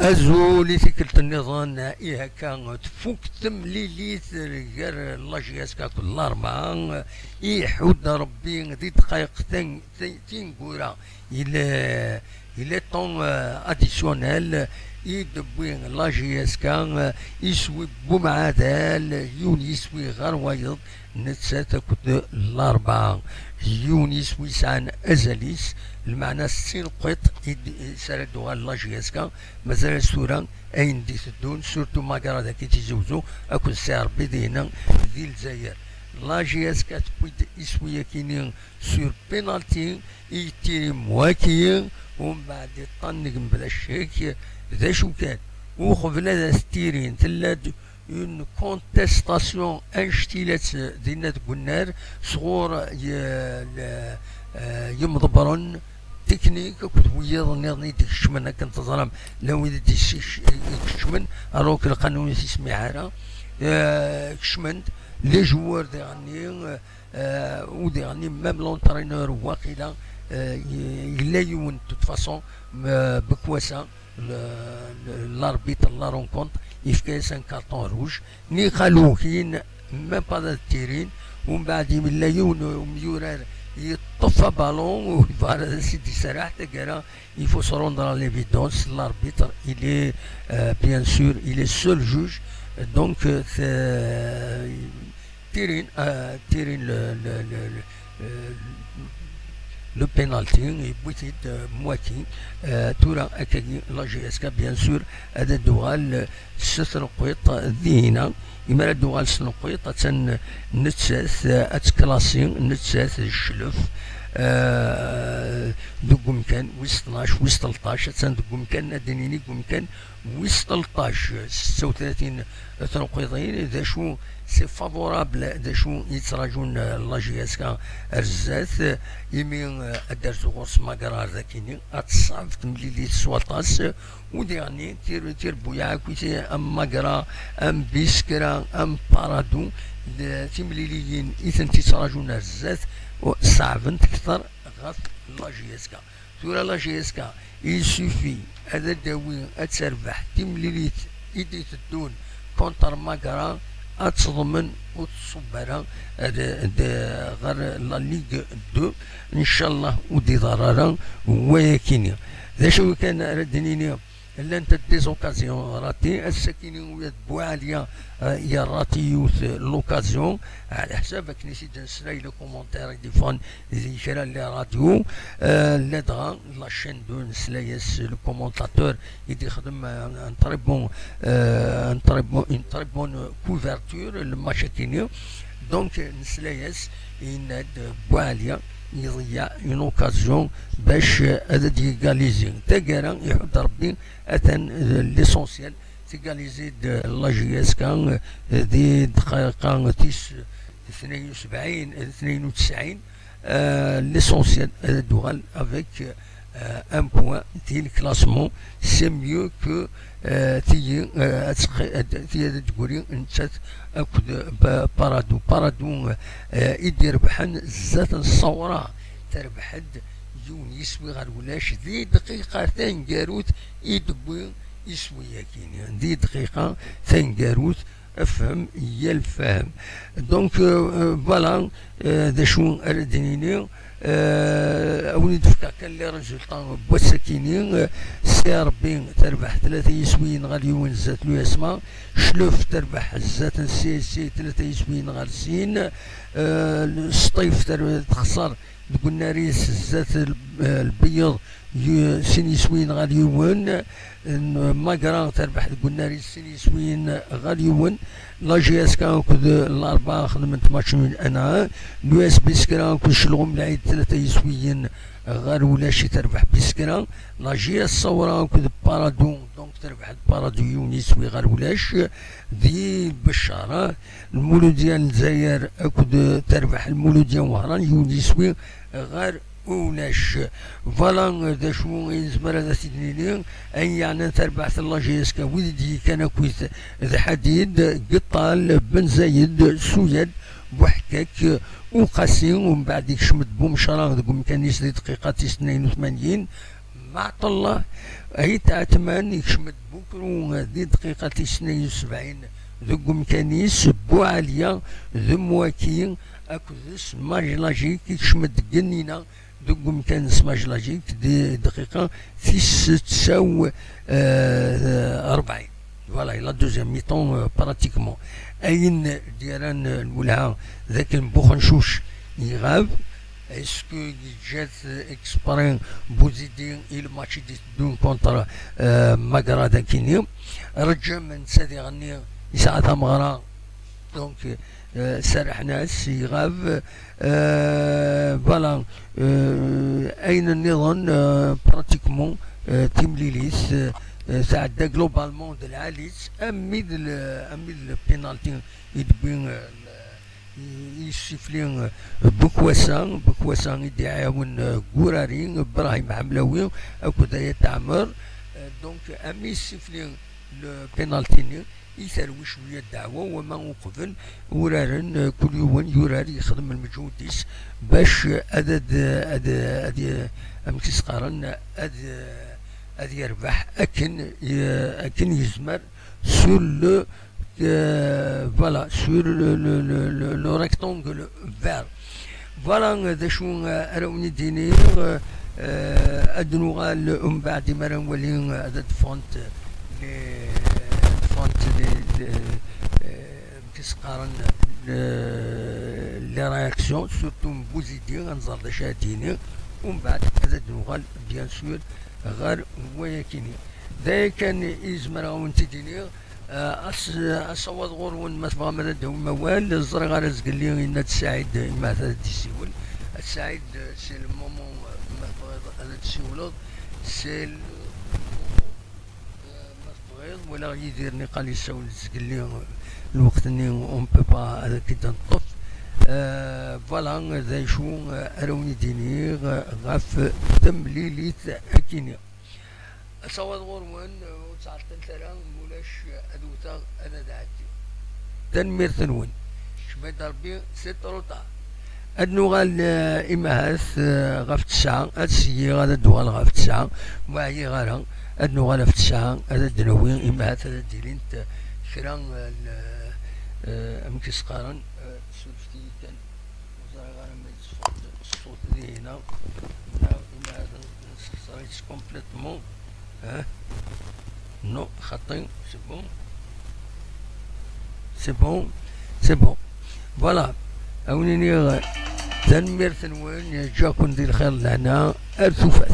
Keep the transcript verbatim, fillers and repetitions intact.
Azul i tikkelt nniḍen, i akka tfuk temlilit gar la J S K akked Larba, iḥudd Rebbi di ddqayeq tin-, tin-, tineggura, il est, il est temps, euh, additionnel, i d-tewwi la J S K, euh, iswi n umɛadal, yiwen iswi ɣer wayeḍ, nettat akked Larba, yiwen iswi yesɛan azal-is, lmeɛna s tineqqiṭ i d-, s ara d-tuɣal la J S K, mazal-as tura ayen d-iteddun, surtout Magara dagi Tizi Wezzu akked Si Rebbi dinna di Lezzayer. La J S K tewwi-d iswi-yakini sur penalty, i yettiri Mwaki, umbeɛd iṭṭanneg mebla ccek. D acu kan, uqbel ad as-ttirin, tella-d une contestation anect-ila dinna deg unnar sɣur y-, l-, eh, yimḍebbren teknik akked wiyaḍ nniḍen i d-ikecmen, akken teẓram, llan wid i d-ikecmen, alors que lqanun ur t-ismiɛ ara. Eh, kecmen-d les joueurs diɣenni, eh, u diɣenni même l'entraîneur waqila, eh, y-, yella yiwen de toute façon, eh, bekwasa, le, le, l'arbitre de la rencontre yefka-yas un carton rouge, niqal ukin, même pas ad ttirin, umbeɛd yella yiwen umyurar yeṭṭef abalon u yebɣa ad as-id-iserreḥ, taggara il faut se rendre à l'évidence, l'arbitre il est, euh, bien sûr, il est seul juge, donc, euh, c'est, ttirin, euh, ttirin le, le, le, le, euh, le penalty, yewwi-t-id, euh, Mwaki. Euh, tura akkagi la J S K bien sûr ad d-tuɣal s tneqqiṭ dinna. Imi ara d-tuɣal s tneqqiṭ, attan nettat, euh, ad tklasi nettat d cclef, euh, deg umkan wis tnac, wis tleṭṭac, attan deg umkan, ad d-nini deg umkan wis tleṭṭac, setta u tlatin tneqqiḍin, d acu c'est favorable, d acu yettraǧun, euh, la J S K ar zdat, imi, euh, ad d-terzu ɣur-s Magara ar dakini, ad tṣab temlilit s waṭas, u diɣenni tir-, tirbuyaɛ akkit am Magara, am Biskra, am Paradu, d timliliyin i tent-yettraǧun ar zdat, u ṣeɛbent kter ɣef la J S K. Tura la J S K, il suffit ad d-tawi, ad terbeḥ timlilit i d-iteddun contre Magara, ad teḍmen ur tṣubb ara ad, ad, ɣer la Ligue deux. Ncallah ur d-iḍer ara wayakini. D acu kan ara d-nini, llant des occasions ratées. Ass-akini ula d Buɛaliya, euh, yerrati yiwet l'occasion, ɛla ḥsab akken i s-id-nesla i le commentaire i d-iffɣen di kra n les radios, euh, ladɣa la chaîne deux nesla-yas, le commentateur i d-ixdem un, un très bon, euh, un très bon, une très bonne couverture le match-akini. Donc nesla-yas, yenna-d Buɛaliya iḍeyyeɛ une occasion bac, euh, ad d-yegalizi. Taggara iḥudd Rebbi, atan, euh, l'essentiel, tegalizi-d la J S K, euh, di ddqiqa tis tnayen u sebɛin, tnayen u tesɛin, euh, l'essentiel ad d-tuɣal avec, euh, un point di le classement, c'est mieux que, euh, tiyi, euh, ad tqi-, ad, tiyi ad d-tegri nettat akked, euh, Pa-, Paradu. Paradu, euh, i d-irebḥen zdat n Ṣawra, terbeḥ-d yiwen yiswi ɣer ulac di dqiqa taneggarut i d-tewwi iswi-yakini. Di dqiqa taneggarut, afhem ya lfahem. Donc, euh, euh, voilà, euh, d acu ara d-nini, euh, a wen-d-fkeɣ kan les résultats n wass-akini, euh, Si Rebbi terbeḥ tlata yiswiyen ɣer yiwen zdat l'U S M A, Clef terbeḥ zdat n C S C tlata yiswiyen ɣer sin, euh, Sṭif ter-, texṣer deg unnar-is zdat l-, eh, Lbeyyeḍ, yu-, sin yiswiyen ɣer yiwen. N-, Magra terbeḥ deg unnar-is sin yiswiyen ɣer yiwen. La J S K akked Larba xedment match nul un à un. L'U S Biskra akked Celɣum Lɛid tlata yiswiyen ɣer ulac i terbeḥ Biskra. La J S Ṣawra akked Paradu, donc terbeḥ-d Paradu yiwen yiswi ɣer ulac. Di Beccara, Lmuludya n Lezzayer akked terbeḥ Lmuludya n Wehran yiwen yiswi ɣer ulac. Voilà d acu i nezmer ad as-id-nini. Ayen yeɛnan tarbaɛt n la J S K, wid i d-yekkan akkit d Ḥadid, Geṭṭal, Ben Zayed, Suyad, Buḥkak, Uqasi, umbeɛd ikcem-d Bumecra deg umkan-is di dqiqa tis tnayen u tmanyin. Baɛṭellah Ayt Ɛetman yekcem-d Bukru di dqiqa tis tnayen u sebɛin deg umkan-is, Buɛaliya d Mwaki akked Smajlajik yekcem-d Gennina deg umkan n Smajlajik di dqiqa tis setta u rebɛin. Voilà, la deuxième mi-temps, euh, pratiquement. Ayen d-yerran, euh, lwelha d akken Buxencuc iɣab, est-ce que yeǧǧa-t exprès Bouzidi i lmatch i d-iteddun contre, euh, Magra d akini? Rǧam netta diɣenni yesɛa tameɣra, donc, euh, serrḥen-as, iɣab. Euh, voilà. Euh, ayen nniḍen, euh, pratiquement, euh, timlilit, euh, euh, tɛedda globalement d lɛali-tt, armi d le, armi d le penalty i d-wwi, euh, le, i, i yessifli, euh, Bekwasa, Bekwasa i d-iɛawen, euh, Gurari, Brahim Ḥemlawi akked Ayat Ɛmer. Euh, donc, armi yessifli le penalty-nni, i terwi cwiya ddeɛwa, wama uqbel uraren, eh, kul yiwen yurar yexdem lmeǧhud-is bac, eh, ad, ad, ad, ad, amek i s-qqaren, ad, eh, ad yerbeḥ akken, eh, akken yezmer sur le, eh, voilà, sur le, le, le, le, le rectangle vert. Voilà, eh, d acu, eh, ara wen-id-iniɣ, eh, eh, ad nuɣal umbeɛd imi ara nwali, eh, ad ffɣent les, ffɣent les, les, eh, amek i s-qqaren, les, les réactions, surtout n Bouzidi, ad nẓer d acu ara d-yini, umbeɛd ad d-nuɣal, bien sûr, ɣer wayakini. D aya kan i zemreɣ ad wen-t-id-iniɣ. Eh, as-, asawaḍ ɣur-wen, ma tebɣam ad d-tawim awal. Ẓriɣ ara zgelli yenna-d Saɛid, imahat ad d-isiwel. A Saɛid, eh, c'est le moment, eh, ma tebɣiḍ ad d-tessiwleḍ. C'est le moment, eh, ma tebɣiḍ. Walaɣ Yidir niqal yessawel zgelli, eh, lweqt-nni on peut pas ad k-id-neṭṭef. Eh, voilà, d acu, eh, ara wen-id-iniɣ, eh, ɣef temlilit akini. Asawaḍ ɣur-wen, ur ttɛeṭṭilet ara, mulac ad wteɣ, ad ad ɛeddiɣ. Tanemmirt-nwen. Kecmet-d Rebbi, c'est trop tard. Ad nuɣal, eh, imahat, eh, ɣef tesɛa, ad syiɣ, ad d-uɣal ɣef tesɛa, ma ɛyiɣ ara, ad nuɣal ɣef tesɛa, ad d-nawi, imahat ad d-ilint, eh, kra, eh, l-, eh, amek i s-qqaren, eh, surfet-iyi kan. Ur ẓriɣ ara ma yetteffeɣ-d ṣṣut dihin-a. Neɣ imahat nessexṣer-itt complètement. Hein? Non, xaṭi, c'est bon. C'est bon, c'est bon. Voilà. A wen-iniɣ tanemmirt-nwen, yeǧǧa-ken di lxir d lehna, ar tufat.